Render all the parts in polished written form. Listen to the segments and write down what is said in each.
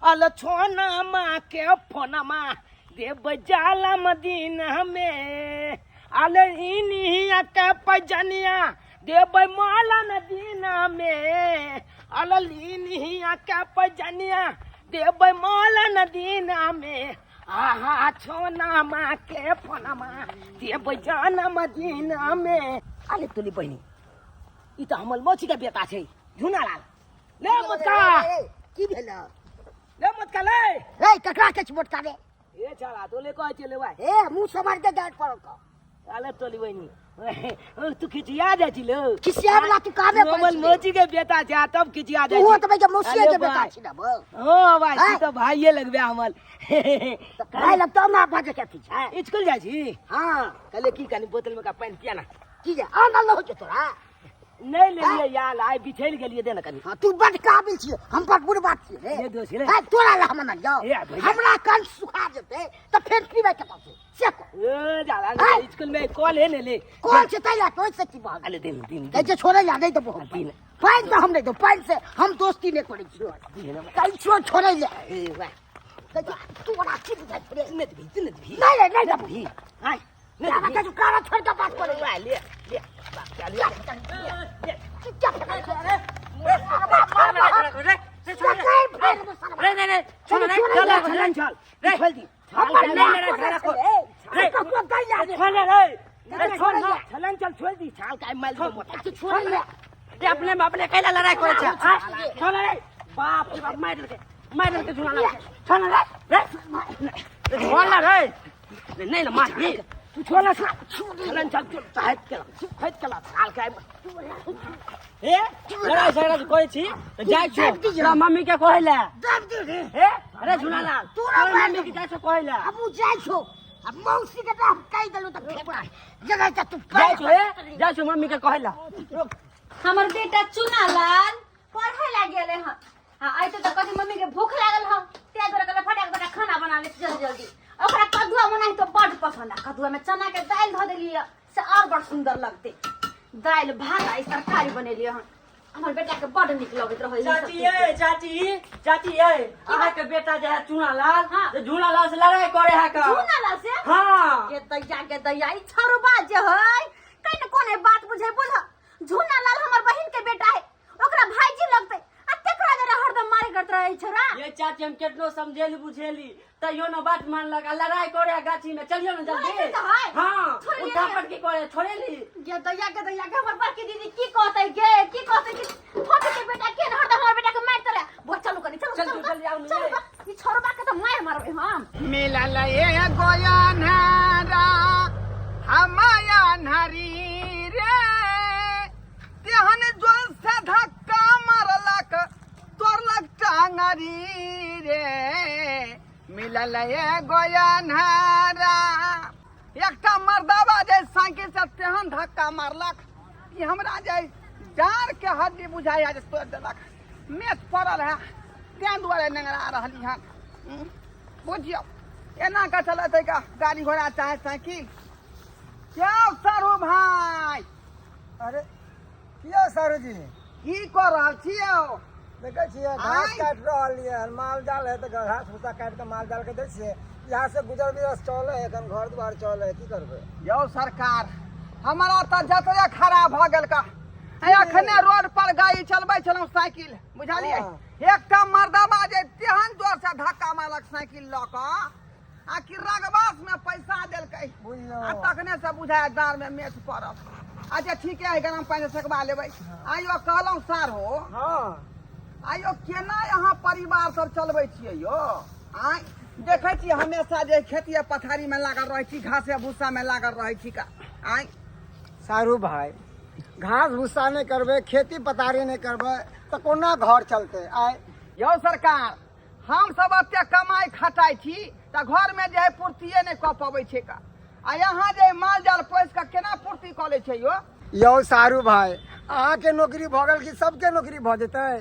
अल छोना माँ के फोनमा देव जाला मदीना में अल इनिया के पजनिया देव माला नदीना में अल इनिया के पजनिया देव माला नदीना में आहा छोना माँ के फोनमा देव जाना मदीना में। अरे तुली बहिनी ई तऽ हमर मौसी के बेटा छै झुनालाल। ले मोटका। की भेल? ले मोटका ले। ए ककरा के छै मोटका रे? ए छाड़ा तो ले कहै छै लेबै। ए मुंह समार के डांट पड़ल क। अले तोली बहिनी तू खिचिया जाइ छी लो। खिसिया वाला तू कामे तू हमर मौसी के बेटा छै तब खिचिया जाइ छी। तू तऽ मौसी के बेटा छी ना। हां भाई तू तऽ भाइये लगबे हमर। तऽ भाई लगतो ना बाजे के अथी छै। स्कूल जाइ छी? हां। कहले की कनी बोतल में का पानि पिया ना। की जे आनल हो छै तोरा? नहीं लेलिए यार आइ बिछैल गेलिए दे ना कनी। हां तू बड काबिल छी हम बड बुढ़ बात छी रे। ये दोस्त रे। हां तोरा ला हम ना जाओ। हमरा कंठ सुखा जेते त फेर पीबै के पड़तै से को। ए जाला नहीं स्कूल में कॉल है ने ले। कॉल छै तैला तो से की बात। अरे दिन दिन ए जे छोड़े ला नहीं देबो हम। दिन पानि तऽ हम नहीं देबो, पानि से हम दोस्ती नहीं करै छियो। कहि छियो छोड़े ले। ए वाह तोरा की बुझाइ छै रे? ने देबी ने देबी। नहीं रे नहीं देबो। हाय जाबा के कारा छोड़ के बात करे। वाह ले ले चल ले ले। क्या फेंका छै रे? रे रे रे छोड़ रे चल चल चल रे खोल दी। हमर नहीं, नहीं, नहीं, रे ककरो दै ला रे। छोड़ रे रे छोड़ ना। छलन चल छोड़ दी छाल का माल दे मोटा। छोड़ ले। रे अपने में अपने कैला लड़ाई करे छै। छोड़ रे बाप रे बाप मार देलकै मार देलकै झुना ला। छोड़ रे रे छोड़ ना रे नहीं ना मार तू छोड़ ना। छलन चल चल चाहे केला खैत केला छाल का। ए लड़ाई झगड़ा करे छी त जाय छो तोरा मम्मी के कहैला। दाब दे रे। ए अरे झुनालाल तोरा मम्मी के जाय छो कहैला। अब उ जाय छो अब मौसी के हम कहि देलु त फेर जगह त तू जाय छो ए जाय छो मम्मी के कहैला। हमर बेटा चुनालाल पढ़े ला गेले हन। हां आइते त कथी मम्मी के भूख लागल हन ते दुआरे कहले फटाक बेटा खाना बना ले जल्दी जल्दी। ओकरा कदुआ बनाई तो बड पसंद आ कदुआ में चना के दालि धऽ देलियै से और बड़ सुंदर लगते। दालि भात आ ई तरकारी बनेलियै हन हमर बेटा के बड नीक लगैत रहै ई सब चाची चीज। ए चाची चाची ए अहाँ के बेटा जे है चुनालाल हाँ। से झुनालाल से लड़ाई करे है का। चुनालाल से? हाँ। के दैया के दैया ई छरुबा जे है कहीं न कोने बात बुझे बुझ। झुनालाल हमर बहिन के बेटा है ओकरा भाईजी लगते आ तेकरा जरा हरदम मारे करत रहे छोरा। ये चाची हम केतनो समझेली बुझेली तैयो न बात मानलक आ लड़ाई करे है गाछी में। चलियो न जल्दी। लड़ाई करते है? हाँ, छोड़िए उठा ने। पटकी करे छोड़ेली। गे दैया के दैया के हमर बड़की दीदी की कहते गे की कहते कि छोटी के बेटा के हरदम हमर बेटा के मारते रहे। बोल चलू कनी चलू चल, चलू चल, आओ चलू ने। ई छोरबा के तो मार मारबे हम। मिलल ए गोया अन्हारा हमाया अन्हारी रे तेहन जोर से धक्का मारलक तोड़लक टांगरी रे। मिलल ए गोया अन्हारा एकटा मर्दाबा जे साइकिल से तेहन धक्का मारलक कि हमरा जे डाँड़ के हड्डी बुझाइया जे तोड़ि देलक। मेच पड़ल है तें दुआरे नेंगरा रहली हन। बुझियौ एना के चलतै का गाड़ी घोड़ा चाहे साइकिल। क्यों सारू भाई? अरे किया सारू जी की कऽ रहल छियै? देखै छियै घास काटि रहल ये माल जाल है तऽ घास भूसा काटि कऽ माल जाल के दै छियै। यहाँ से गुजर बिजर चलै है एखन घर दुआर चलै है की करबै। यौ सरकार हमरा तऽ जतरे खराब भऽ गेल का। अखने रोड पर गाड़ी चलबै छलहुँ साइकिल बुझलियै। एकटा मर्दबा जे तेहन जोर से धक्का मारलक साइकिल लऽ कऽ आ कि रगबास में पैसा देलकै आ तखने से बुझाय डाँड़ में मेच पड़ल। अच्छा ठीके है गरम पानि से सेकबा लेबै। आइयो कहलहुँ सार हो। हाँ। आइयो केना यहाँ परिवार सब चलबै छियै यौ? आँय देखै छी हमेशा जे खेतिए पथारी में लागल रहै छी घासे भूसा में लागल रहै छी का। आँय सारू भाई घास भूसा नहि करबै खेती पथारी नहि करबै तऽ कोना घर चलतै? आँय यौ सरकार हम सब एते कमाइ खटाइ छी तऽ घर में जे है पूर्तिए नहि कऽ पबै छै का। आ यहाँ जे माल जाल पोसि कऽ केना पूर्ति कऽ लै छै यौ? यौ सारू भाई अहाँके नौकरी भऽ गेल कि सबके नौकरी भऽ जेतै?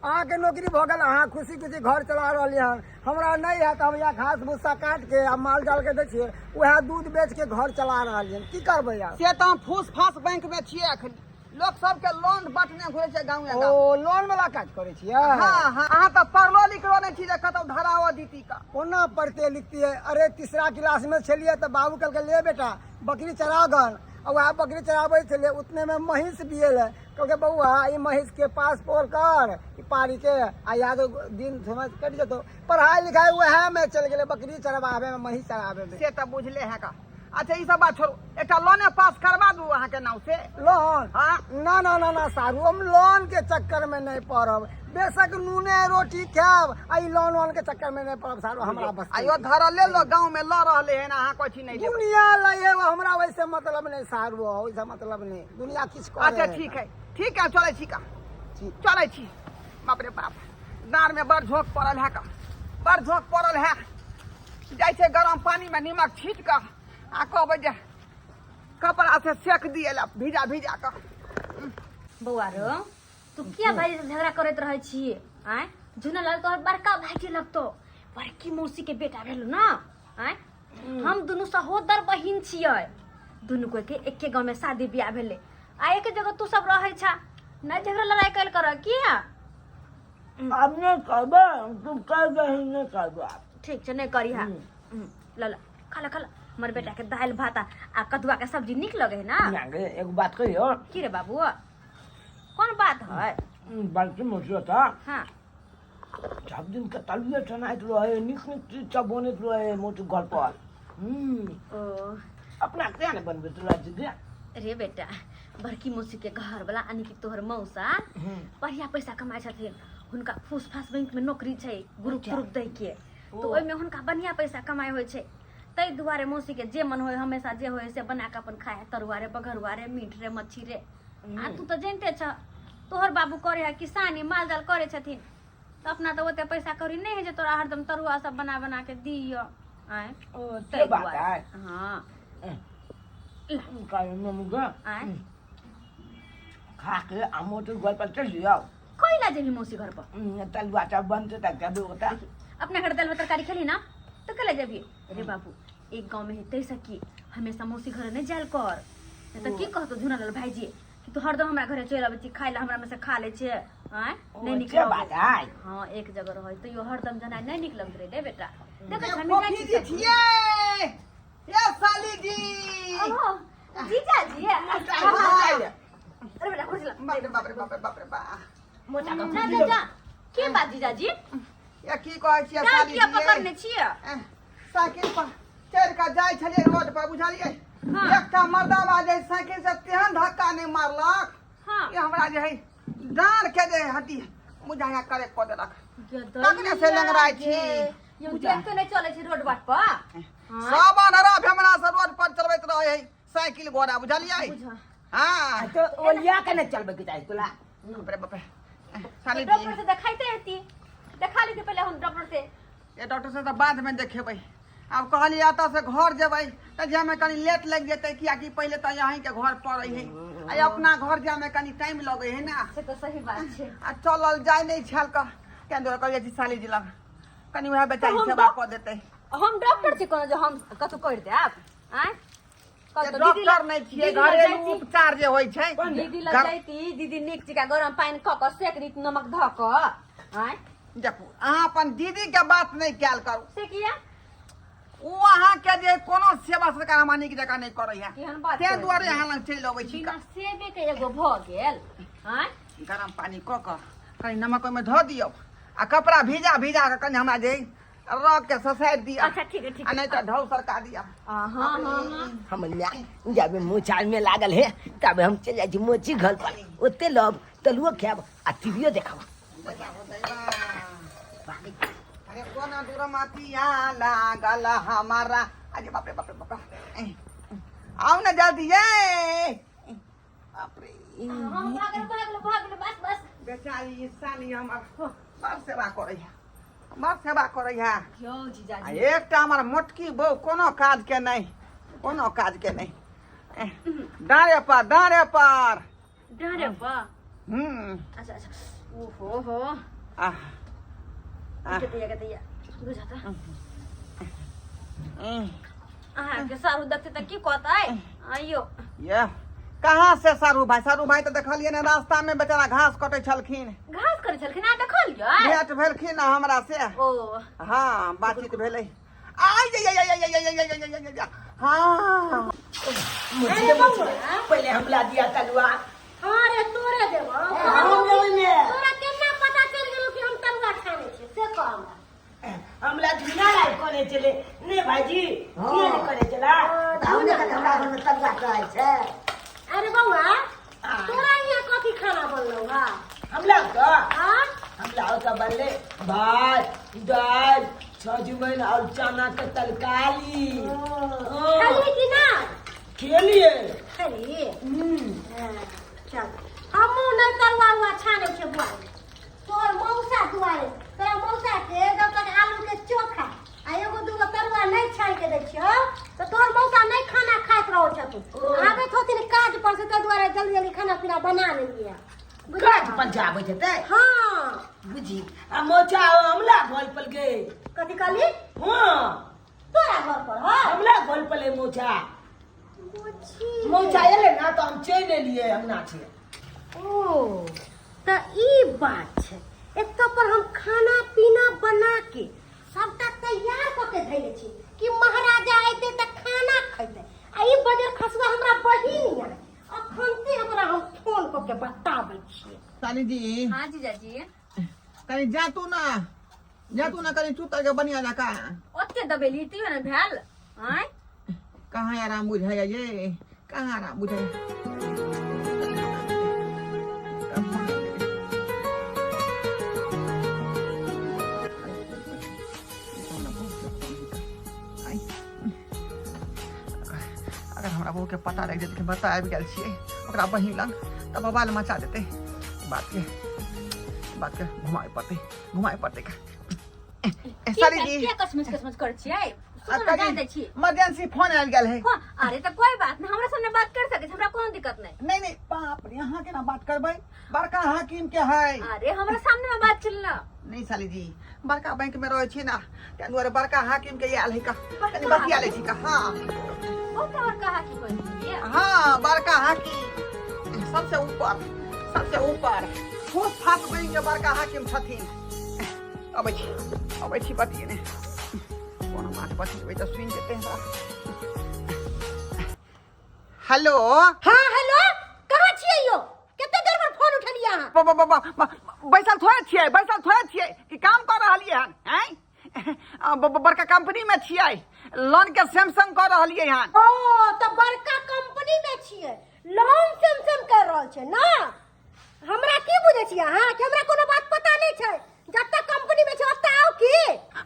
अहाँके नौकरी भऽ गेल अहाँ खुशी खुशी घर चला रहलियै हन। हमरा नहि है तऽ हम इएह घास भूसा काटि के आ माल जाल के दै छियै उएह दूध बेच के घर चला रहलियै हन। की करबै आब? से तऽ हम फूस फास बैंक में छियै अखन लोक सबके लोन बांटने घुरै छै गाँव गाँव। ओ लोन वाला काज करै छियै? हाँ हाँ, अहाँ तऽ पढ़लो लिखलो नहि छी जे कतौ धराओ दीती का। कोना पढ़ते लिखतियै? अरे तीसरा क्लास में छलियै तऽ बाबू कहलकै ले बेटा बकरी चरागन, आ वएह बकरी चराबै छलियै उतने में महींस बिएल है। कहलकै बौआ ई महींस के पास पोल कर ई पारी के, आ याद दिन समय कटि जेतौ। पढ़ाई लिखाई वएह में चलि गेलै, बकरी चरवाबे में, महींस चराबे में। से तऽ बुझले है का। अच्छा ई सब बात छोड़ू, एकटा लोने पास करवा दू अहाँके नाव से। लोन? हाँ। ना ना ना ना सारू, हम लोन के चक्कर में नहीं पड़ब। बेशक नूने रोटी खायब, आ ई लोन वोन के चक्कर में नहीं पड़ब सारू, हमरा बस। आयो धरले लो गाँव में लऽ रहले हन, अहाँ कथी नहीं देबै? दुनिया लगे हमरा वैसे मतलब नहीं सारू, वैसे मतलब नहीं, दुनिया किछु करे। अच्छा ठीक है, ठीक है, चलै छी का, चलै छी। बाप रे बाप, डाँर में बड़ झोंक पड़ल है का, बड़ झोंक पड़ल है। जाइ छै गरम पानी में नीमक छीट कऽ आ कहबै जे कपड़ा से सेक दिए ला भिजा भिजा कऽ। बौआ रो, तू किया भाई से झगड़ा करैत रहै छी? आँय झुनालाल तोहर बड़का भाईजी लगतो, बड़की मौसी के बेटा भेलो ना। आँय हम दुनू सहोदर बहिन छियै, दुनू कोई के एके गाँव में शादी बियाह भेलै, आ एक जगह तू सब रहै छा, नहीं झगड़ा लड़ाई कैल कर किया? आब नहि करबै, तू कर दही, नहि करबै आब। ठीक छै, नहि करी। हा ल ल, खा ल खा ल। हमर बेटा के दालि भात आ कदुआ के सब्जी नीक लगे है ना? ना गे, एगो बात कहियो। की रे बाबू, कोन बात है? बड़की मौसी था। हाँ। सब दिन के तलुए छनाइत रहे, नीक नीक चीज सब बनैत रहे मोट घर पर। ओ अपना किया ने बनबैत रहै छी गे? रे बेटा, बड़की मौसी के घर वाला यानी कि तोहर मौसा बढ़िया पैसा कमाइ छथिन। हुनका फूस फास बैंक में नौकरी छै, ग्रुप त्रुप दै के, तो ओहिमे हुनका बढ़िया पैसा कमाइ होइ छै। ताहि दुआरे मौसी के जे मन होय, हमेशा जे होय से बना के अपन खाए, तरुआ रे, बघरुआ रे, मीट रे, मच्छी रे। आ तू तऽ जानिते छ, तोहर बाबू करे है किसानी, माल जाल करे छथिन, तऽ अपना तऽ ओते पैसा कौड़ी नहि है जे तोरा हरदम तरुआ सब बना बना के दियो। आँय ओ ताहि से बात दुआरे है। हाँ। काहे मम्मी के आँय खा के आ मोटू घर पर चलि जाओ। कैला जेबही मौसी घर पर? तलुआ सब बनतै तऽ खेबै ओतऽ। अपना घर दाल भात तरकारी खेली ना, तो कैला जेबही रे बाबू? एक गाँव में हेतै सकी, हमेशा मौसी घर नहि जायल कर, नहीं तऽ की कहतो झुनालाल भाईजी कि तू हरदम हमरा घरे चलि अबै छी खाय ला, हमरा में से खा लै छै। आँय नहि नीक से बात लगै। है। हाँ, एक जगह रहै तैयो हरदम जेनाइ नहि नीक लगैत रहै रे बेटा। देखै छी, हमे जाइ फोफी छी जी सब। छियै ये साली जी? ओहो, जीजाजी। अरे बेटा, कुर्सी ला। बाप रे बाप रे बाप रे बाप रे बाप। मोटा के जा जा जा, के बात जीजाजी? ये की कहै छियै डाँर साली किया जी? पकड़ने छियै? साइकिल पर चढ़ि कऽ जाइ छलियै रोड पर, बुझलियै? हाँ। एकटा मर्दाबा जे साइकिल से तेहन धक्का नहि मारलक हाँ कि हमरा जे है डाँर के जे हड्डी बुझाया करे कऽ देलक। तखने से लंगड़ाइ छी। यौ देखते नहि चलै छै रोड बाट पर। हाँ। सब अनहरा भेमना से रोड पर चलबैत रहै है साइकिल घोड़ा, बुझलियै? बुझा। हाँ। तो ओलिया के नहि चलबै के चाही तोला। बाप रे बाप रे साली जी। डॉक्टर से देखाइते हेती, देखा लेती पहले हम डॉक्टर से। ये डॉक्टर से तऽ बाद में देखेबै। आब कहलियै एतऽ से घर जेबै तऽ जायमे कनि लेट लागि जेतै, कियाकि पहिले तऽ अहींके घर पड़ै है, आ अपना घर जायमे कनि टाइम लगै है ना। से तऽ सही बात छै। आ चलल जाय नहि छल कऽ, तें दुआरे कहलियै छी साली जी लग कनि वएह बेचारी तऽ हम सेवा कऽ देतै। हम डॉक्टर छी कोनो जे हम कतौ करि देब? आँय ये डॉक्टर नहि छियै, घरेलू उपचार जे होइ छै। दीदी लग जाइती, दीदी नीक चिका गरम पानि कऽ कऽ सेक दी नमक धऽ कऽ। आँय देखू, अहाँ अपन दीदी के बात नहि कयल करू। से किया? ओ अहाँके जे कोनो सेवा सरकार हमरा नीक जकाँ नहि करै है, केहन बात तें करै दुआरे अहाँ लग चलि अबै छी। बिना सेबे के एगो भऽ गेल। आँय गरम पानि कऽ कऽ कनि नमक ओहिमे धऽ दियौ आ कपड़ा भिजा भिजा कऽ कनि हमरा जे रग के ससारि दिअ। अच्छा ठीक है, ठीक आ है। नहि तऽ ढौ सरका दिअ। हाँ हाँ हाँ। हम जब मोचाल में लागल है तब हम चलि जाइ छी मोची घर पर, ओते लब तलुओ खायब आ टीवियो देखब। अरे कोना दुरमतिया लागल हमारा। अरे बाप रे बाप रे बाप रे, आउ ने जल्दी ये, बाप रे। हम भागल भागल भागल, बस बस। बेचारी ई साली हमर बड़ सेवा करै है, बड़ सेवा करै है। यौ आ जीजाजी, एकटा हमर मोटकी बहू कोनो काज के नहि, कोनो काज के नहि। डाँरे पर, डाँरे पर। डाँरे पर? हम्म। अच्छा अच्छा, ओहो हो। आह आह। कतैया कतैया बुझाता। उह। अहाँके सारू देखते तऽ की कहतै? आइयो ये कहाँ से सारू भाई? सारू भाई तऽ देखलियै ने रास्ता में बेचारा घास कटै छलखिन। घास करै छलखिन आ देखलियै? भेंट भेलखिन ना हमरा से। ओ हाँ, बातचीत भेलै। आय या या या या या या या या या या हाँ। मुझे पहले हमला दिया तलुआ। हाँ रे, तोरे देबो। हम लेबै ने। तोरा केना पता चलि गेलौ कि हम तरुआ छानै छियै से कह हमरा। हमला झूला लाइ कोने चले ने भाईजी, किया ने करे चला? हम देखल हमरा घर में तरुआ खाइ छै। अरे बौआ, तोरा यहाँ कथी खाना बनलौ हा? हमला तो हाँ, हमला तो बनले भात, दाल, सजमनि और चना के तरकारी। खेली कि ना? खेलिए। खेली। चल, हमहूँ नहि तरुआ उरुआ छानै छियै बुआ, तोहर मौसा दुआरे। तोरा मौसा के जब तक आलू के चोखा आ एगो दूगो तरुआ नहि छानि के दै छियौ तऽ तोहर मौसा नहि खाना खाइत रहै छथुन। आबैत होथिन काज पर से, ताहि दुआरे जल्दी जल्दी खाना पीना बना लेलियै। काज पर जाबै जेतै? हाँ। बुझी आ मौसा हमला घर पर गे। कथी कहली? हाँ। तोरा घर पर? हाँ, हमला घर पर ले मौसा। बुझी मौसा एले ना तऽ हम चलि एलियै अंगना छै। ओ तऽ ई बात छै। एतऽ पर हम खाना पीना बना के सबटा तैयार कऽ के धैले छी कि महाराजा अयतै तऽ खाना खैतै, आ ई बजर खसुआ हमरा बहिन या। अखनते ओकरा हम फोन कऽ के बताबै छियै। साली जी। हाँ जीजाजी। कहीं जा तू ना, जा तू ना, कहीं चुप करके बढ़िया जका। ओते दबेली तैयो ने भेल आँय? कहाँ आराम बुझाइया ये, कहाँ आराम बुझाइया? अगर हमरा बहू के पता लागि जेतै कि बता आबि गेल छियै ओकरा बहिन लग तऽ बवाल मचा देतै। ई बात के, ई बात के घुमाए पड़तै, घुमाए पड़तै का। ए, साली जी। किया कसमस कसमस करै छियै? सुनू ने, जाय दै छी। इमरजेंसी फोन आबि गेल है। हाँ, अरे तऽ कोई बात नहीं, हमरा सामने बात कर सकै छी, हमरा कोनो दिक्कत नहीं। नहीं नहीं, बाप रे, अहाँ केना बात करबै? बड़का हाकिम के है। अरे हमरा सामने में बात चलना। नहीं साली जी, बड़का बैंक में रहै छी ना, ताहि दुआरे बड़का हाकिम के आयल है का, कनि बतिया लै छी का। हाँ। बहुत बड़का हाकिम होइ छै। हाँ, बड़का हाकिम सबसे ऊपर, सबसे ऊपर फूस फास बैंक के बड़का हाकिम छथिन। अबै छी, अबै छी, बतियेने कोनो बात बतियेबै तऽ सुनि जेतै हमरा। हेलो। हाँ हेलो, कहाँ छियै यौ? कते देर पर फोन उठेलियै अहाँ? ब- ब- ब- ब- बैसल थोड़े छियै, बैसल थोड़े छियै कि काम कऽ रहलियै हन? आँय, आ, ब- ब- बड़का कंपनी में छियै, लोन के सैमसंग कऽ रहलियै हन। ओ तऽ बड़का कंपनी में छियै, लोन सैमसंग कर रहल छै ना? हमरा की बुझै छियै अहाँ कि हमरा कोनो बात पता नहि छै? जतऽ कंपनी में छै ओतऽ आउ की?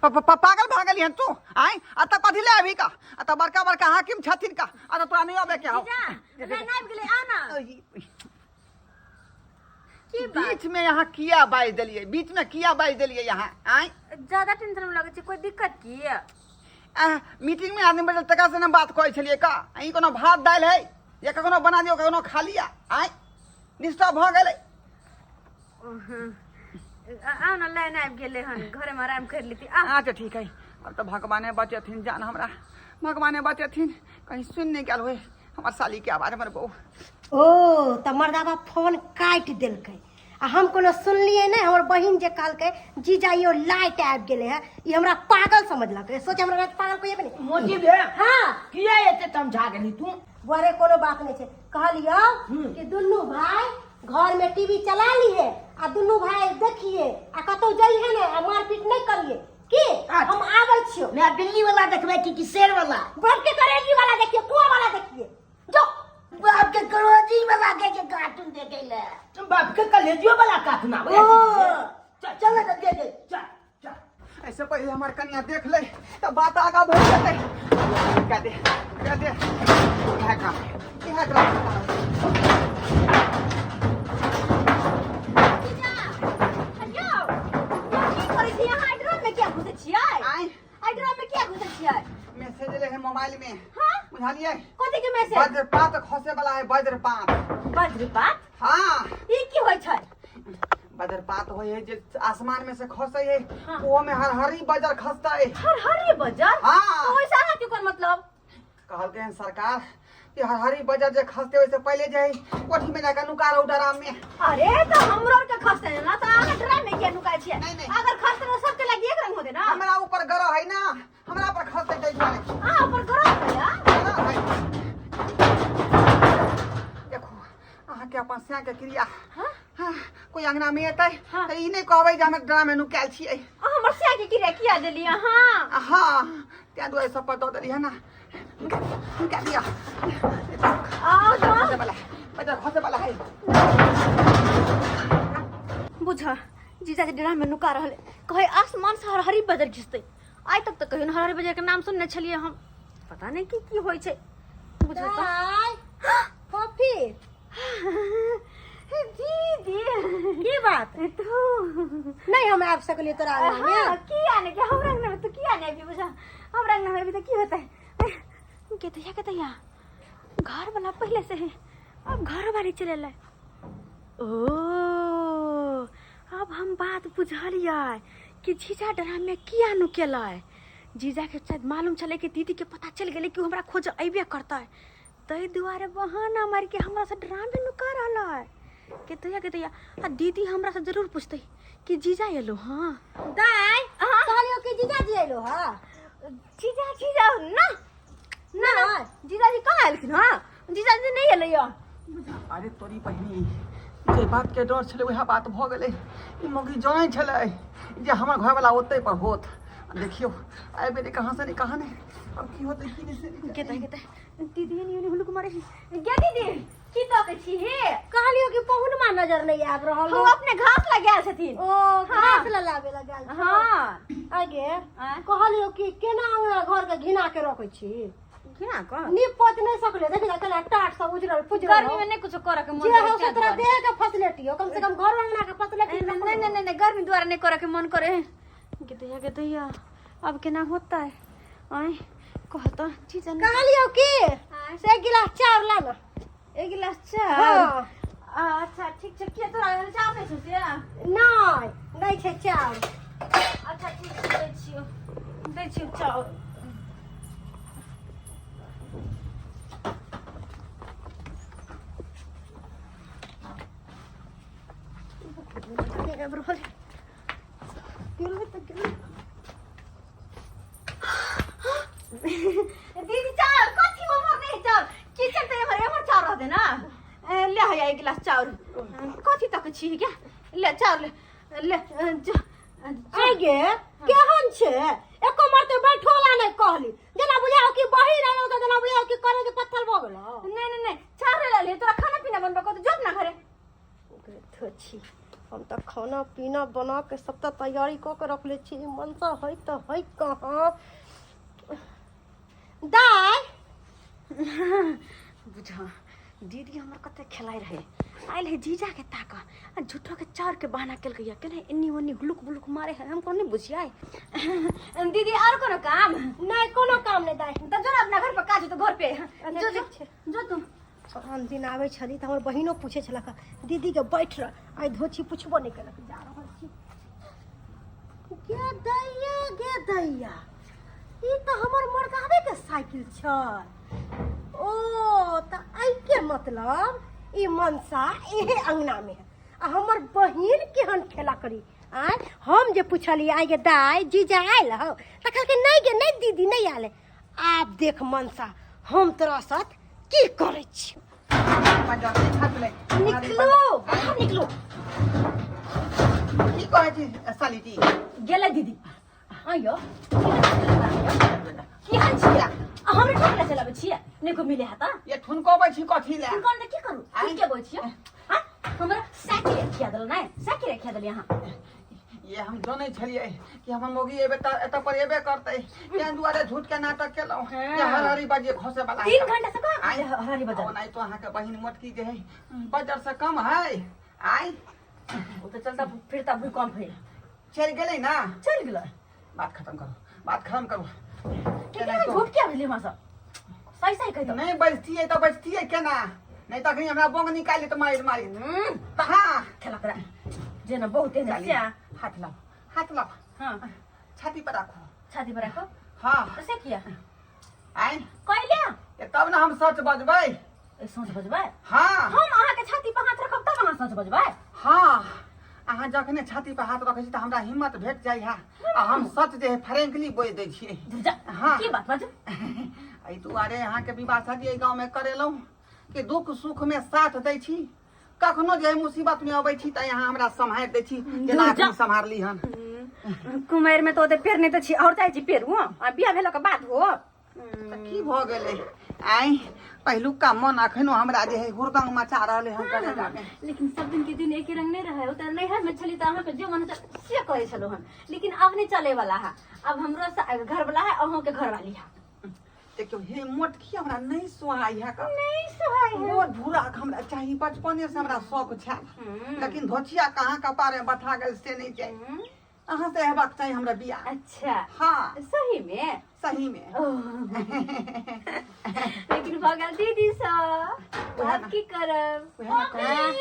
प- प- पागल भऽ गेली हन तू? आँय, अतऽ कथी ले अबही का? अतऽ बड़का बड़का हाकिम छथिन का, अतऽ तोरा नहि अबे के हौ। जीजा, लाइन आबि गेलै, आ ना। की बात? बीच में यहाँ किया बाजि देलियै? बीच में किया बाजि देलियै यहाँ? आँय, ज्यादा टेंशन में लगै छै, कोई दिक्कत की? आह, मीटिंग में आदमी बैठल तकरा से ने बात करै छलियै का। ई कोनो भात दालि है जे कखनो बना दियौ कखनो खा लिअ? आँय, निष्ठा भऽ गेलै। आउ ने, लाइन आबि गेलै हन, घरे में आराम कर लेती आ। अच्छा ठीक है, अब तऽ भगवाने बचेथिन जान हमरा, भगवाने बचेथिन, कहीं सुनि नहि गेल होय हमर साली के आवाज, हमर बहू। ओ तऽ मर्दाबा फोन काटि देलकै आ हम कोनो सुनलियै नहि। हमर बहिन जे कहलकै जीजा यौ लाइट आबि गेलै हँ, ई हमरा पागल समझलकै। सोच, हमरा पागल कोई नहि। मोती भे। हाँ। किया एते तमझा गेली तू? बरे कोनो बात नहीं छै, कहलियौ कि दुनू भाई घर में टीवी चला लिए आ दुनू भाई देखिए आ कतौ जइहे ने आ मारपीट नहीं करिए की। अच्छा। हम आबै छियौ। मैं बिल्ली वाला देखबै कि शेर वाला? बाप के करेजी वाला देखिए, कुआं वाला देखिए जो। बाप के करोजी वाला के जे कार्टून देखे ले। बाप के कलेजियो वाला कार्टून आबै। ओ चल। चल ना, दे दे। चल चल। ऐसे पहले हमार कन्या देख ले तो बात आगा बढ़ जेतै। कह दे, कह दे, इएह काम, इएह काम। जीजा, यौ, यौ, की करै छी अहाँ? ड्रम में किया घुसै छियै? आँय? एहि ड्रम में किया घुसै छियै? मैसेज एलै है मोबाइल में। हाँ? बुझलियै? कथी के मैसेज? वज्रपात खसे वाला है, वज्रपात। वज्रपात? हाँ। ई की होइ छै? वज्रपात होइ है जे आसमान में से खसे है। हाँ। ओहो में हरहरी बजर खसतै। हर हर बजर? हाँ। तो ओहिसँ अहाँके कोन मतलब? कहलकै हन सरकार कि हरहरी बजर जे खसते ओहिसे पहिले जे है कोठी में जाके नुका रहू डराम में। अरे तो हमरो आर के खसते ना त अहाँ ड्राम में किया नुकाय छियै? नहीं, नहीं। अगर खसते तो सबके लागी एक रंग होते ना। हमरा ऊपर गरह है ना, हमरा पर खसते ताहि दुआरे। अहाँ ऊपर गरह है या? गरह है। देखू अहाँके अपन सैं के क्रिया। हाँ? हाँ, कोई अंगना में एतै हाँ। तऽ ई नहि कहबै जे हम ड्राम में नुकायल छियै। अहाँ हमर सैं के क्रिया किया देलियै अहाँ? हाँ, ताहि दुआरे सब पर दऽ देलियै है ना। नुका दिअ। आओ तो। खसे वाला है, बजर खसे वाला है। बुझ जीजा के डेरा में नुका रहल कहे आसमान से हरहरी बजर घिसते। आइ तक तऽ कहियो ने हरहरी बजर के नाम सुनने छलियै हम, पता नहि की की होइ छै। बुझ तऽ। दाइ, कॉफी। दीदी की बात? तू नहीं हम आबि सकलियै तोरा अंगना में। हाँ, किया नहीं? हमरा अंगना में तू किया नहीं अबी? बुझा हमरा अंगना में अबी तो की होता है? के तैया के तैया घर वाला पहले से है, अब घर वाली चले ला। ओ अब हम बात बुझलियै कि जीजा डरा में किया नुकेलै। जीजा के शायद मालूम छलै कि दीदी के पता चलि गेलै कि ओ हमरा खोज अयबे करतै, ताहि दुआरे बहाना मारि के हमरा से डरा में नुका रहल है। के तैया के तैया आ दीदी हमरा से जरूर पूछतै कि जीजा एलो। हाँ दाइ, हाँ। कहलियौ कि जीजाजी एलो हँ? जीजा जीजा ना ना ना, जीजाजी कहाँ एलखिन? हाँ जीजाजी नहीं एलै यऽ। अरे तोरी बहिनी, जे बात के डर छलै वएह बात भऽ गेलै। ई मौगी जानै छलै जे हमर घरवला ओतै पर होत। आ देखियौ आबि गेलै कहाँ से नहि कहाँ नहि, आब की होतै की नहि से नहि के जानि। के दीदी एनी ओनी हुलुक मारे गे। दीदी की तकै छी हे? कहलियौ कि पहुनमा नजर नहीं आबि रहल। हो अपने घास लगायल छथिन। ओ घास ललाबे लग गेल छौ। हाँ। आगे आँय? कहलियौ कि केना अंगना घर के घिना के रखै छी? घिना कऽ नीप पोत नहीं सकले, देखी ना केना टाट सब उजरल फुजरल। गर्मी में नहीं कुछ करे के मन जे करे हो से तें तोरा दुआरे। देह के फैसिलिटी हो, कम से कम घर अंगना के फैसिलिटी। नहीं नहीं नहीं नहीं, गर्मी द्वारा नहीं करे के मन करे। गेदैया गेदैया अब केना होता है? आय कहता चीज नहीं। कहलियौ कि आँय? से एक गिलास चाउर ला ना। एक गिलास चाउर? हाँ। अच्छा ठीक छै। किया तोरा घर चाउर नहीं छौ से? नहीं नहीं छै चाउर। अच्छा ठीक छै, दै छियौ दै छियौ चाउर। नहि आबि रहल गेलै तऽ गेलै। दीदी चाउर कथी हमर नहीं चाउर किचन तऽ एमहर एमहर चाउर रहतै ना। ले हैया एक गिलास चाउर। कथी तक छी क्या? ले चाउर ले ले जो। आइ गे केहन छै? एको मरते बैठोला नहि कहली, जेना बुझाओ कि बहिन आयल तऽ जेना बुझाओ कि करे के पत्थर भऽ गेलो। नहीं नहीं नहीं, चाउर ले ले, तोरा खाना पीना बनबऽ कहतौ, जो अपना घरे। छी हम तऽ खाना पीना बना के सबटा तैयारी कऽ के रखले छी। मनसा है तऽ है कहाँ दाइ? बुझ दीदी हमर कते खेलाइ रहे, आयल है जीजा के ताक आ झूठो के चाउर के बहाना केलकै या केना एन्नी ओन्नी हुलुक बुलुक मारे है, हम कोनो नहीं बुझियाय। दीदी और कोनो काम? नहि कोनो काम नहि दाइ। तऽ जो ना अपना घर पर काज हो तो घर पे अच्छा, जो जो। ठीक छै। जो तू। आन दिन आबै छली तऽ हमर बहिनो पूछै छलक दीदीके बैठ रह, आइ धोछी पुछबो नहि केलक। जा रहल छी। गे दैया गे दैया, ई तऽ हमर मर्दाबेके साइकिल छै। ओ तऽ एहिके मतलब ई मनसा एहे अंगनामे है आ हमर बहिन केहन खेला करी। आँय हम जे पुछलियै आइ गे दाइ जीजा आयल हौ? तऽ कहलकै नहि गे नहि दीदी नहि आयल है। आब देख मनसा हम तोरा साथ की करै छी। निकलू बाहर निकलू। की कहै छी साली जी? गेलै दीदी। आइयो की हाल छियै? हमरे ठोकला चलाबै छियै नहि को मिले हाता। ये ठुनकबै छी कथी ले? ठुनकन तऽ की करू? ठुनके बोल छियै? हाँ हमरा साइकिल खिया देल नहि, साइकिल खिया देल यहाँ। ये हम जनै छलियै कि हमर मौगी एबे तऽ एतऽ पर एबे करतै, तें दुआरे झूठ के नाटक केलहुँ जे हरहरी बजे खसे वाला। 3 घंटा से कहाँ हरहरी बजल? ओनाहि तो अहाँके बहिन मोटकी जे है बजर से कम है। आइ ओ तऽ चलता फिरता भूकंप है। चलि गेलै ना? चलि गेलै। बात खत्म करू, बात खत्म करू। केना झूठ किया भेलै हमरा सब? सही सही कहि दो। नहि बजतियै तऽ बजतियै केना? नहि तखनी हमरा बोंग निकालि तऽ मारि मारि तऽ हाँ खेला तोरा जेना बहुत एहन चाली, से हाथ लाओ हाथ लाओ। हाँ छाती पर राखो। छाती पर राखो? हाँ। तो से किया? आइ कैले? तब ने हम सच बजबै। सच बजबै? हाँ। हम अहाँके छाती पर हाथ रखब तब अहाँ सच बजबै? हाँ, अहाँ जखने छाती पर हाथ रखै छी तऽ हमरा हिम्मत भेट जाइ है आ हम सच जे है फ्रेंकली बोलि दै छियै। जा। हाँ। की बात बाजू? एहि दुआरे अहाँके विवाह शादी एहि गाँवमे करेलहुँ कि दुख सुखमे साथ दै छी, कखनो जे मुसीबत में अबै छी तऽ यहाँ हमरा सम्हारि दै छी जेना जा। अखनी सम्हारली हन। कुमारि में तो ओते पेड़ नहीं तो छी और जाइ छी पेड़ हो आ बियाह भेला के बाद हो। तऽ की भऽ गेलै? आइ पहिलुका मन अखनो हमरा जे है हुड़दंग मचा रहलै हन कलेजा मे। लेकिन सब दिन के दिन एके रंग नहीं रहे। उतर नहीं है में छली तऽ अहाँके जे मन होता से करै छलहुँ हन, लेकिन अब नहीं चले वाला है। अब हमरो घर वाला है, अहूँ के घर वाली है। देखियौ हे मोटकी हमरा नहीं सोहाइ है। नहीं सोहाइ है। मोट भूरा के हमरा चाही, बचपने से हमरा शौक छल, लेकिन धोचिया कहाँ कपारे बथा गेल से नहीं जाय। अहाँ से हेबाक चाही हमरा बियाह। अच्छा। हाँ। सही में? सही में। ओह। लेकिन भऽ गेल दीदी सँ, आब की करब? उएह ने कहलहुँ।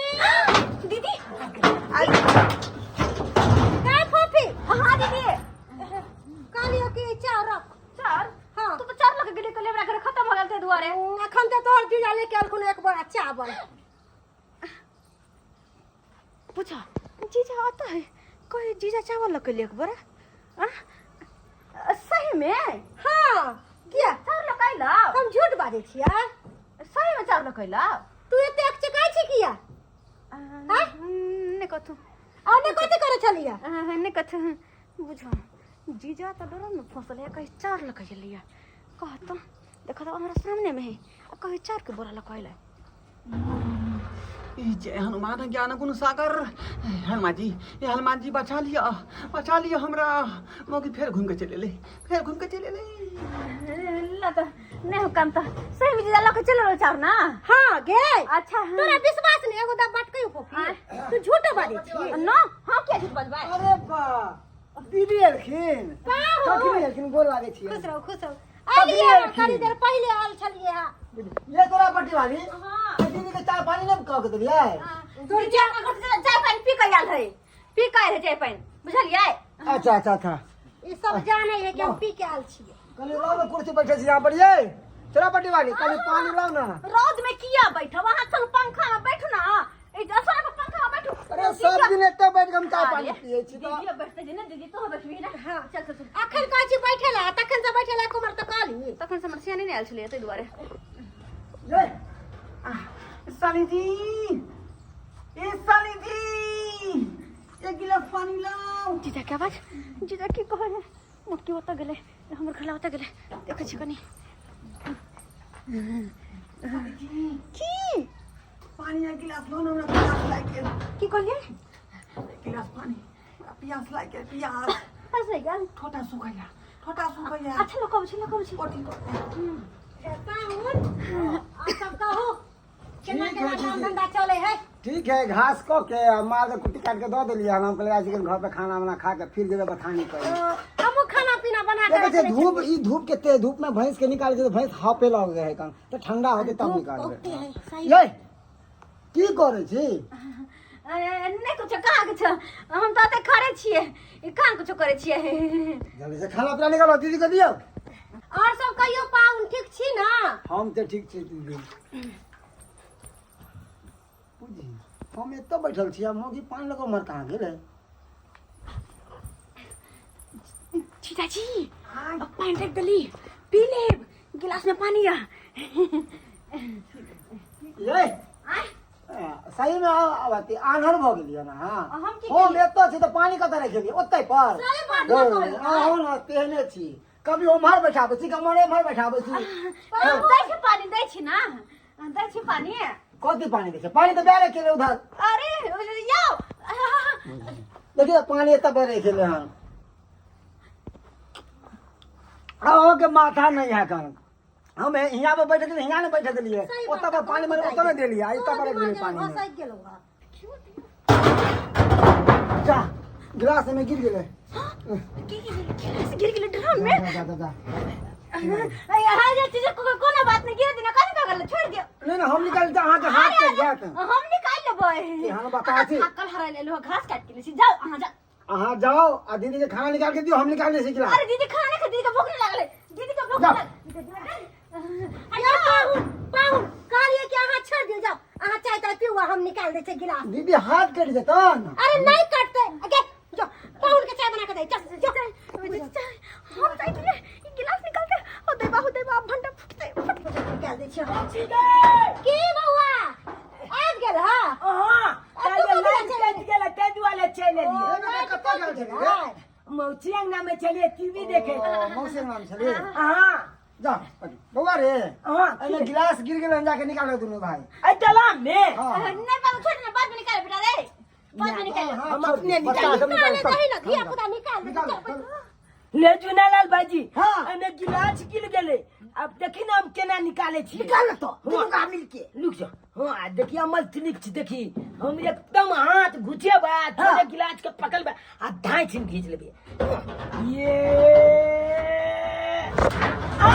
दीदी। ए फोफी। हाँ दीदी। कहलियो कि चाउर रख। चाउर? हाँ। तू तो चाउर लऽ के गेली, कहली हमरा घर खत्म हो गेल ताहि दुआरे। अखन तऽ तोहर जीजा लेके अलखुन एक बोरा चावल। पूछा जीजा आता है, कहे जीजा चावल लऽ के एक बोरा आ? सही में? हाँ। किया? चाउर लऽ के अयलौ? हम झूठ बाजै छियै? सही में चाउर लऽ के अयलौ? तू एते अकचकाइ छी किया? हाँ? नहि कथू। आ नहि कथी करै छलियै? नहि कथू। बुझो जीजा तऽ डरल ने फंसल है, कहे चाउर लऽ के अयलैया। कहत देखो तो हमरा सामने में है आ कहे चाउर के बोरा लऽ के अयलै। ई जय हनुमान ज्ञान गुण सागर। हनुमान जी, ये हनुमान जी, बचा लिया, बचा लिया हमरा। मौकी फेर घूम के चले ले, फेर घूम के चले ले। ला तऽ नहि हो काम तऽ सही में जीजा लऽ के चलि रहल चाउर ना? हाँ गे। अच्छा, हाँ। तोरा विश्वास नहीं? एगो दा बात कहियो फोफी, तू झूठ बाजै छी। ना, हम किया झूठ बजबै? अरे बा, दीदी एलखिन? कखनी एलखिन? गोर लागै छियै। खुश रहो, खुश रहो। कखनी अलियै एलखिन? कनी देर पहिले आयल छलियै हँ। ये तोरा पट्टी वाली। हाँ। दीदी के चाय पानी नहीं कह के देलियै? तोर चाय पानि पी कऽ आयल है, पी कऽ आयल है चाय पानि, बुझलियै? अच्छा अच्छा अच्छा। ई सब जानै है कि हम पी के आयल छियै। कनी लाओ ना कुर्सी, बैठे छी यहाँ पर। ये चला पट्टी वाली, कनी पानी लाओ ना। रौद में किया बैठब? अहाँ चलू पंखा में बैठू ना, ई असर पर पंखा में बैठू। अरे सब दिन एते बैठ के हम चाय पानी पिए छी तऽ। दीदी बैठते जे ने, दीदी तो बैठबी ना? हाँ। चल चल चल। अखन कहै छी बैठे ला, तखन से बैठे ला कुमार तऽ कहली। तखन से हमर सियानी नहि आयल छलै ताहि दुआरे। ये साली जी, ए साली जी, एक गिलास पानी लाओ। जीजा के आवाज, जीजा की कहै है? मोटकी ओतऽ गेलै, हमर घरला ओतऽ गेलै, देखै छी कनी। की? पानी एक गिलास लाओ ना, हमरा प्यास लागि गेल। की कहलियै? एक गिलास पानी, हमरा प्यास लागि गेल, प्यास। प्यास लागि गेल? ठोटा सुखैया, ठोटा सुखैया। अच्छा, लऽ कऽ अबै छी, लऽ कऽ अबै छी। ओठी कऽ। पाहुन, आ सब कहू केना ठीक केना है, काम ठीक है। धंधा चले है? ठीक है, घास कऽ के आ माल के कुट्टी काटि के दऽ देलियै हन। हम कहलियै आज घर पे खाना वाना खा के फिर जेबै बथानी करे। हमहूँ खाना पीना बना के देखै छियै रखने धूप, ई धूप के तेज धूप में भैंस के निकाल के भैंस हापे लग गए कन तऽ ठंडा होतै तब बहुते है, निकालबै। सही। ये की करै छी? नहि कुछो, कहाँ कुछो, हम तऽ एते खड़े छियै, ई कहाँ कुछो करै छियै। जल्दी से खाना पीना निकालो, दीदी के दियौ। और सब कहियो पाहुन, ठीक छी ना? हम तऽ ठीक छी दीदी। बुझी हम एतऽ बैठल छी आ मौगी पानि लऽ कऽ उम्हर कहाँ गेलै? जीजाजी, अब पानि राखि देली, पी लेब, गिलास में पानी या। ये सही में अथी आन्हर भऽ गेलियै ने अहाँ? हम की? हम एतऽ छी तऽ पानि कतऽ राखि गेलियै? ओतै पर। सही बात न कहलियै। अहाँ ने तेहने छी, कभी उम्हर बैठाबै छी, कभी उम्हर बैठाबै छी। दै छी पानि, दै छी ना, दै छी पानि। कथी पानि दै छै? पानि तऽ बेरे केले उधर। अरे यौ। देखियौ, पानि एतऽ बेरे केले हन। अहाँके माथा नहीं है कन। हम हियाँ पर बैठे देलियै, हियाँ नहि बैठे देलियै। सही बात। ओतऽ पर पानि में ओतऽ नहि देलियै आ एतऽ पर राखि देलियै पानि में। घसकि गेलौ हँ। जा, गिलास में गिर गेलै। की गिलास गिर गेलै ड्रम में? जा जा जा। अरे जे चीज, कोनो बात नहीं, गिर दिना, कथी भऽ गेलै, छोड़ि दियौ। नहीं नहीं, हम निकाल तऽ अहाँके हाथ कटि जायत। हम निकालि लेबै। की हम बता छी? थाकल हरायल एलहुँ, घास काटि के लै छी। जाउ अहाँ, जाउ। अहाँ जाओ आ दीदी के खाना निकाल के दियो, हम निकाल दै छी गिलास। अरे दीदी खाना नहीं खा, दीदी के भूख नहीं लागल है, दीदी के भूख जाओ। नहीं लागल। पाहुन पाहुन कहलिए कि अहाँ छोड़ दियो जाओ अहाँ चाय ताय पीऊ हम निकाल दै छै गिलास दीदी हाथ कटि जेतन अरे नहीं कटते अगे जो पाहुन के चाय बना के दे चल जो हम चाय पिए ई गिलास निकाल के ओ देबा हो देबा भंडा फुटते फट निकाल दै छियै की बौआ आबि गेल हा हां आ, तू ताले कथी लाइन लए कटि गेलै ताहि दुआरे चलि एलियै ए बेटा कतऽ गेल छली रे मौसी अंगना में चलिए टीवी देखे ओ, मौसी नाम छली हाँ जा बौआ रे हाँ एने गिलास गिर गेल जाके निकालो दुनू भाई अरे दलान में हाँ नहीं बाबू छोड़ ना बाद में निकाल बेटा रे बाद में निकाल हाँ, हम छोड़ अपने दे, बच्चा निकाल- सब निकाले निकाल, दही ना धिया निकाल। पुता निकाल दे निकाल, चल, निकाल। ले जुनालाल भाईजी हाँ। एने गिलास गिर गेले अब देखी ना हम केना निकाले छी निकाल तो दुनू का मिल के रुक जा हाँ देखी अमल तिलिक छी देखी हम एकदम हाथ घुचेबा थोड़े गिलास के पकड़बा आ धाई छिन घीच लेबे ये आ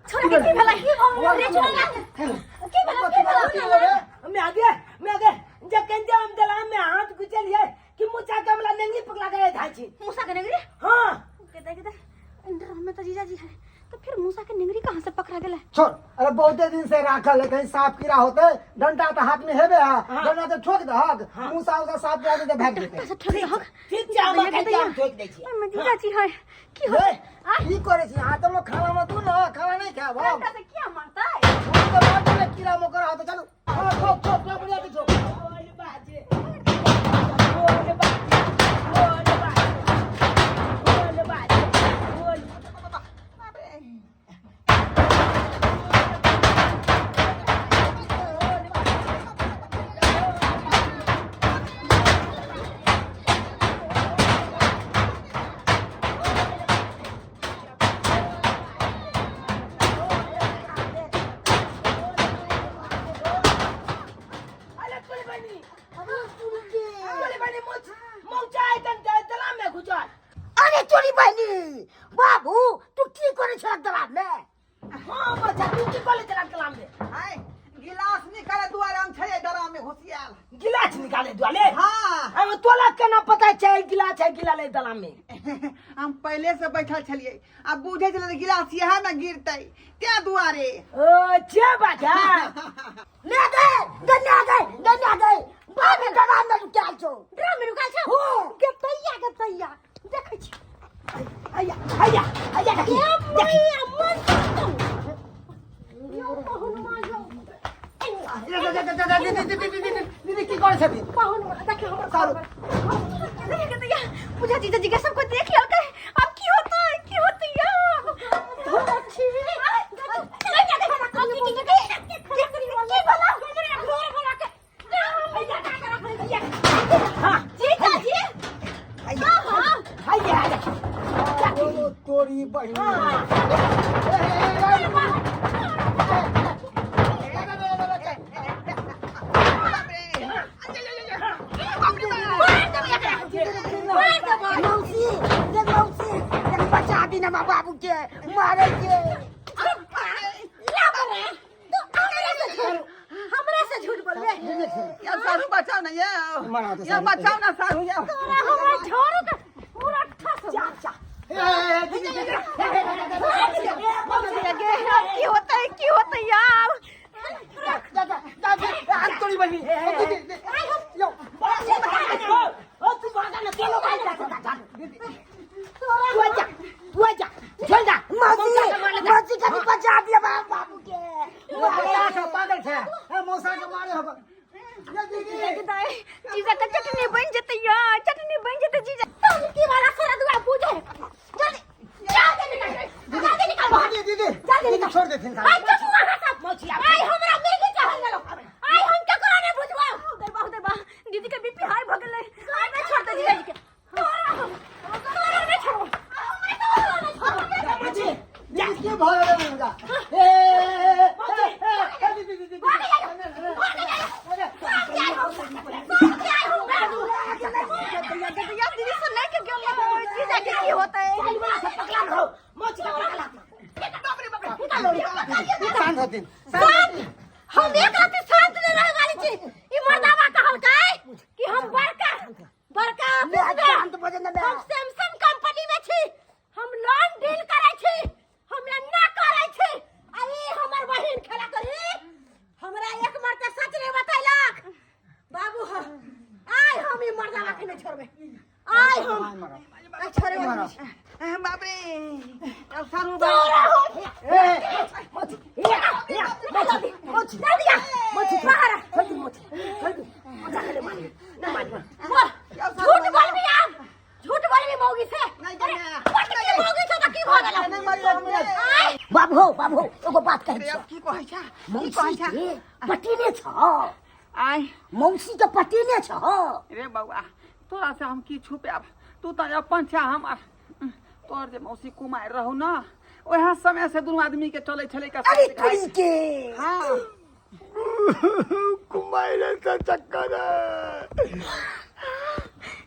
छोड़ के की भेला की भऽ रे छोड़ ना की भेला की भेला की भेला रे? मैं आगे मैं आगे जखन जे हम दलान में हाथ घुचलिए कि मुचा के हमला नंगी पकड़ा गए धाई छिन मूसा के नेंगरी हाँ कहता कहता अंडर में तो जीजा जी है तो फिर मूसा के नेंगरी कहाँ से पकड़ा गेला छोड़ अरे बहुते दिन से राखल है कहीं सांप कीड़ा होते डंडा तो हाथ में हेबे है डंडा तो ठोक दहक मूसा उसा सांप कीड़ा दे भाग जेते से ठोक दहक ठीक छै हम खाइ हम ठोक दै छियै ओहिमे जीजा जी है की हो हे, की करे छी हाथ में खाना मत दू ना खाना नहीं खाब हम डंडा से क्या मारता है हम तो मार देबे कीड़ा मकोड़ा होते चलू हाँ, ठोक ठोक ठोक बढ़िया से ठोक बोल बाजे बोल बाजे बोल बाजे बोल बाजे बोल अरे तोरे बहिनी तोरे बहिनी मौचा आइतन दलान में घुसल अरे तोरी बहिनी बाबू तू की करे छलक दलान में हाँ मौचा तू की करे छलक दलान में आय गिलास निकाले दुआरे हम छे डरा में घुसियाल गिलास निकाले दुआले हाँ हम तोला केना पता छै गिलास है गिला ले दलान में हम पहले से बैठल छलिए आ बुझे छलिए गिलास इएह में गिरतै तें दुआरे ओ छे बात है ले गए गन्ना गए गन्ना गए बाबू दलान में लुकायल छौ ड्रम में रुकाल छौ हो। गे तैया गे तैया देखै छी हैया हैया हैया देखी ये देखी मैया मन करतौ यो पहुनमा यो दीदी दीदी दीदी दीदी की करे छथिन पहुन देख हमर सारू। देख दैया पूजा जीजा जी के सबको देख लेलकै अब की होतै की होतै यार धोखा छी हाँ जीजा जी हैया हैया देखी ओ, तोरी बहिनी मौसी देख मौसी देख बचा दी ना बाबू के मारे के हमरा से झूठ बोलबे या सारू बचाओ ना ये मना तो या सारू। बचाओ ना सारू या तोरा हमरा झोरू के पूरा ठस जा जा ए, दीदी दीदी की होतै की होतै यार तोरी बहिनी दीदी दीदी यो ओ तू भागा ना चलो भाई जा जा जा तू जा तू जा चल जा मौसी मौसी कभी बचा दिया बाबू के मौसा के पागल छै ए मौसा के मारे हो ये दीदी जीजा के चटनी बन जेतै यार चटनी बन जेतै जीजा की वाला सारा दुआ बुझे जल्दी जल्दी निकाल जल्दी निकाल बाहर दीदी दीदी जल्दी दीदी निकाल छोड़ देथिन आई सारू चुप वहां सब मौसी आई हमरा मिर्गी चढ़ल गेलो आई हम केकरो नहीं बुझबो दे बाहु दे बा दीदी के बीपी हाई भ गेलै आई नहीं छोड़ते जीजा जी के तोरा हम तोरा नहीं छोड़बो तोरा नहीं छोड़बो दीदी की भऽ गेलै हुनका ए ए, ए, ए, ए, दीदी दीदी दीदी भाग जाइयो भाग जाइयो सब जाय हो सब जाय हो दैया दीदी से नहीं के गेल जीजा के की होतै चल वहां से पकड़ा रहो मौसी का पकड़ा शांत होथिन शांत हम एक रात शांत नहीं रहे वाली छी ई मर्दावा कहलकै कि हम बड़का बड़का ऑफिस में शांत भऽ ना हम सैमसंग कंपनी में छी हम लोन डील करै छी हमरा ना करै छी आ ई हमर बहिन अब सारू तोरा हो ए मत ए ए मत मत जल्दी आ मत बाहर आ। जल्दी मत जल्दी मजा करे मानी ना मानी बोल झूठ बोलबी आब झूठ बोलबी मौगी से नहीं अरे गया। पटकी मौगी से तो की भऽ गेलौ नहीं मरी एक मिनट आय बाबू हो बाबू हो एगो बात कहै अरे छियौ अब की कहै छा की मौसी कहै छा के पटेने छ आय मौसी के पटेने छ रे बौआ तोरा से हम की छुपायब तू तऽ अपन छा हमर तोहर जे मौसी कुमारि रहौ न ओएह समय से दुनू आदमी के चलै छलै का अरे तुरी के हाँ कुमारी से चक्कर है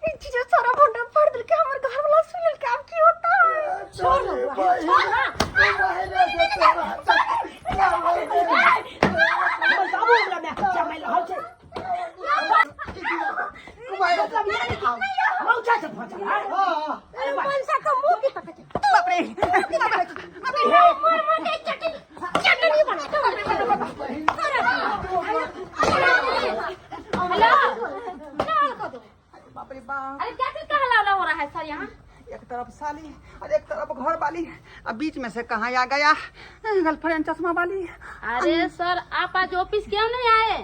ई चीज सारा भंडा फोड़ देल के हमर घर वाला सुन लेल के अब की होता है छोड़ ना बौआ, छोड़ ना बाबू हमरा में जमाइ रहल छै मतलब ये नहीं कि मौसा से फंसल है अरे मनसा के मुंह की तकै छै बाप रे मोर मोर के चटनी चटनी बना हेलो डाल कर दो बाप रे बाप अरे क्या चीज का हल्ला हो रहा है सर यहाँ एक तरफ साली और एक तरफ घर वाली अब बीच में से कहाँ आ गया गर्लफ्रेंड चश्मा वाली अरे सर आप आज ऑफिस क्यों नहीं आए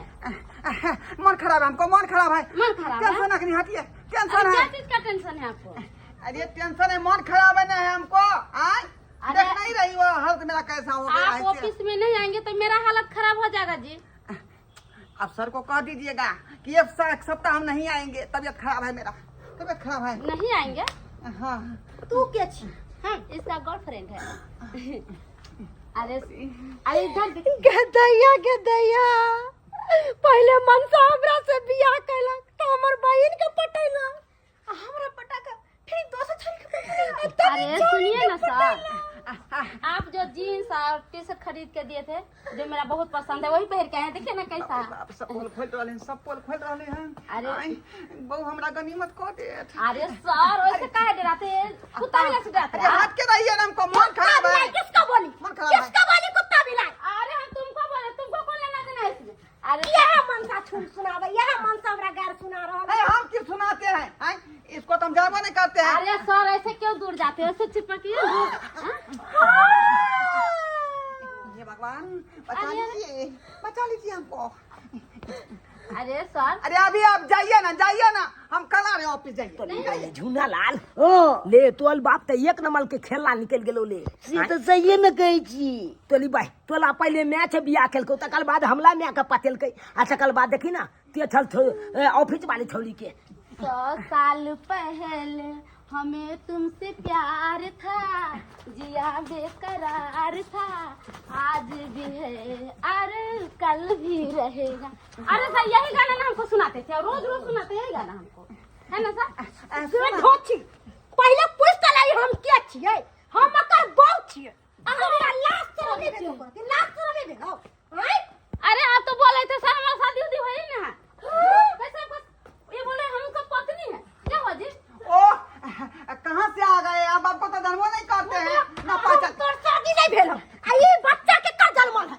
मन खराब है हमको मन खराब है मन खराब है? टेंशन अखनी हटिए टेंशन अरे है क्या चीज का टेंशन है आपको अरे टेंशन है मन खराब है ना है हमको आय अरे- देख नहीं रही वो हालत मेरा कैसा हो गया आप है ऑफिस में नहीं आएंगे तो मेरा हालत खराब हो जाएगा जी आप सर को कह दीजिएगा कि एक सप्ताह हम नहीं आएंगे तबीयत खराब है मेरा तबीयत खराब है नहीं आएंगे हाँ तू के छी हाँ इसका गर्लफ्रेंड है अरे अरे इधर देख गदैया गदैया पहले मनसा हमरा से बियाह कैलक तो हमर बहिन के पटैलक आ हमरा पटा के फिर दोसर छोरी के पटैलक अरे सुनिए ना सर आप जो जीन्स और टी शर्ट खरीद के दिए थे जो मेरा बहुत पसंद है वही पहन के आए हैं। देखिए ना कैसा है। बाप सब पोल खोल रहले हैं सब पोल खोल रहले हैं अरे। आय, बहू हमरा गनीमत कह देत अरे सर वैसे काहे डराते हैं कुत्ता भी से डराते अरे हैं हाथ के रहिए ना हमको मन खराब है किसका बोली मन खराब है। किसका बोली कुत्ता बिलाई अरे हम तुमको बोले तुमको कौन लेना देना है इसमें अरे यह मनसा छुन सुनावे यह मनसा हमरा गार सुना रहल अरे हम क्यों सुनाते हैं आय, इसको तो हम जानबो नहीं करते हैं अरे सर ऐसे क्यों दूर जाते हो ऐसे चिपकिए हाँ? हे भगवान बचा अरे, लीजिए बचा लीजिए हमको अरे सर अरे अभी आप जाइए ना जाइए ना हम कल आ रहे हैं ऑफिस जाइए झूना लाल ओ ले तोल बाप त एक नंबर के खेला निकल गेलो ले से तऽ सहिए ने कहै छी तोली भाई तोला पहले मैच बियाह केलको तकर बाद हमला माय के पतेलकै आ तकर बाद देखी ना ते छल ऑफिस वाली छौली के 100 साल पहले हमें तुमसे प्यार था जिया बेकरार था आज भी है और कल भी रहेगा अरे सर यही गाना ना हमको सुनाते थे और रोज रोज सुनाते हैं यही गाना हमको है ना सर से ढोची पहले पूछ त लाई हम के छियै हम ओकर बहू छियै आ हमरा लाश तरह नहीं भेलो के लाश तरह नहीं भेलो आय अरे आप तो बोले थे सर हमारा शादी उदी हुई ना है कैसे आपको ये बोले हम उसका पत्नी है क्या हुआ जी ओ कहाँ से आ गए आप आपको तो जन्मो नहीं करते हैं ना पहचान तोर शादी नहीं भेलो आ ई बच्चा के कर जन्मल है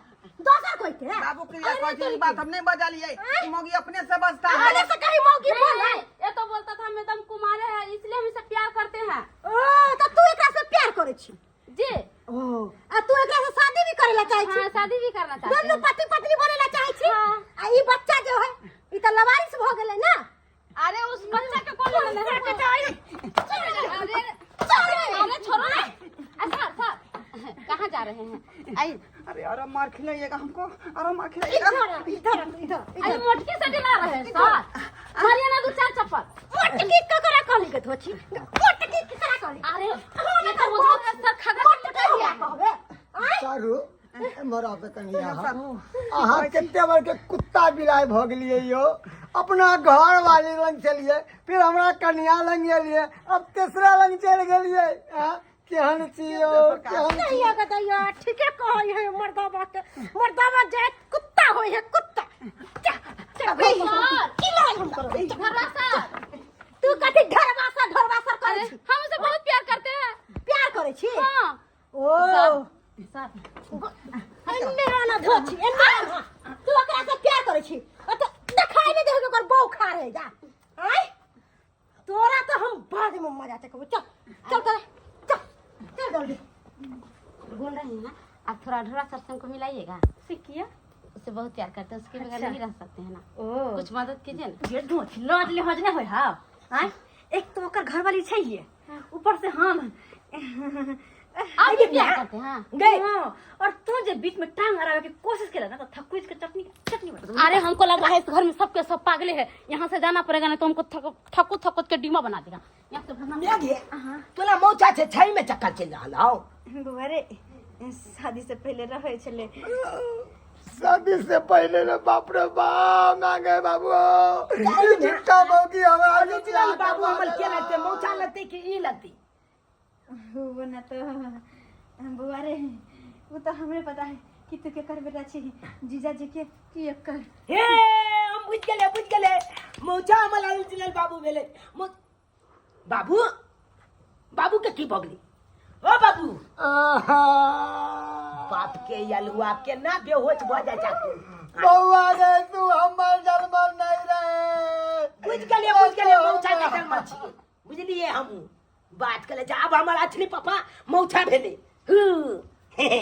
दोसर कोई के बाबू क्रिया कोई चीज बात हम नहीं बजा लिए मोगी अपने से बचता है अपने से कहीं मौगी नहीं, बोल है नहीं, ये तो बोलता था हम एकदम कुमारे हैं इसलिए हम इसे प्यार करते हैं ओ तो तू एकरा से प्यार करै छी जी ओ आ तू एकरा से शादी भी करे ला चाहै छी हाँ शादी भी करना चाहते दोनों हैं पति पत्नी बने ला चाहै छी हाँ। आ ई बच्चा जो है ई त लवारिस भ गेलै ना अरे उस बच्चा के कौन लेना है अरे अरे छोड़ो ना सर सर कहाँ जा रहे हैं आई अरे अरे मार खिलाइएगा हमको अरे मार खिलाइएगा इधर इधर इधर अरे मोटकी से डरा रहे हैं सर मारिए ना दो चार चप्पल मोटकी ककरा कहली के धोची मोटकी ककरा कहली अरे ये तो मुझे सर खगा मोटकी हमरा कहबे आँय? चारू एम्हर आब तऽ कनि अहाँ अहाँ कते बड़के कुत्ता बिलाइ भऽ गेलियै यौ अपना घर वाली लग छलियै फिर हमरा कनिया लग गेलियै अब तेसरा लग चलि गेलियै आँ केहन छी यौ केहन छी नहीं अगर दैया ठीके कहै है मर्दावा के मर्दावा जात कुत्ता होय है कुत्ता जा, जा, की लाल हम करो घरवा सर तू कथी ढरवा सा ढरवा सा अरे करै छी हम उसे बहुत प्यार करते हैं प्यार करै छी हाँ ओ सर एन्ने आना धो छी एन्ने आना तू ओकरा से प्यार करै छी ओ तऽ देखाइ नहि देलक ओकर बहू खा रहे जा आँय तोरा तऽ हम बाद में मजा चखबो चल चल कर चल चल जल्दी। बोल रहे हैं ना, आप थोड़ा ढोरा सर से हमको मिलाइएगा। से किया? उससे बहुत प्यार करते हैं, उसके बगैर अच्छा। नहीं रह सकते हैं ना। ओ कुछ मदद कीजिए ना। ये ढोथी लाज लिहाज नहीं होय हाव आँय? एक तो ओकर घरवाली छैहे, ऊपर से हम। आप भी प्यार करते हैं हाँ? गए। हाँ, और तू जे बीच में टांग अड़ावे के कोशिश केला ना तो थकुच के चटनी चटनी बना देबो। अरे हमको लग रहा है इस घर में सबके सब पागले है, यहाँ से जाना पड़ेगा, नहीं तो हमको थको थको के डीमा बना देगा। यहाँ से भागना। मेघ हे, तोरा मौचा छै छै में चक्कर चलि रहल हौ। बौआ रे, शादी से पहले रहै छलै। शादी से पहले रे बाप रे बाप, ना गए बाबू, ई झूठा मौकी हमरा से ओरिजिनल बियाह बाबू करवा हमर के देला। लगतै, मौचा लगतै कि ई लगतै? वो ना तो बौआ रे, वो तो हमरे पता है कि तू केकर बेटा छी, जीजा जी के कि एकर। हे, हम बुझि गेलै, बुझि गेलै, मौचा हमर ओरिजिनल बाबू भेलै। बाबू, बाबू के की भऽ गेलै? ओ बाबू, आहा। बाप के अलुआ केना बेहोश भऽ जाइ छै। बौआ रे, तू हमर जन्मल नहीं रहे। बुझि गेलियै, बुझि गेलियै, मौचा के जन्मल छियै, बुझलियै। हमहूँ बात कले जा, आब हमर असली पापा मौचा भेलै। हूँ, हे हे।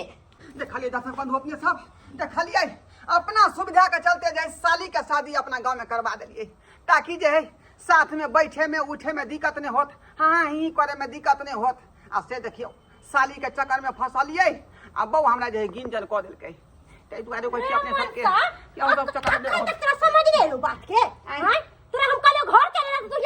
देखलिए दर्शक बंधु, अपने सब देखलिए अपना सुविधा के चलते जे साली के शादी अपना गांव में करवा दिलिए, ताकि जे है साथ में बैठे में उठे में दिक्कत नहीं होत, हाँ ही करे में दिक्कत नहीं होत। आ से देखियो साली के चक्कर में फंसलिए आ बहू हमरा जे है गिंजन कऽ देलकै। ताहि दुआरे कहै छी अपने सबके कि हम सब चक्कर में अखन तक तोरा समझ नहीं एलौ बात के? आँय? तोरा हम कहलियौ घर चले ला, तू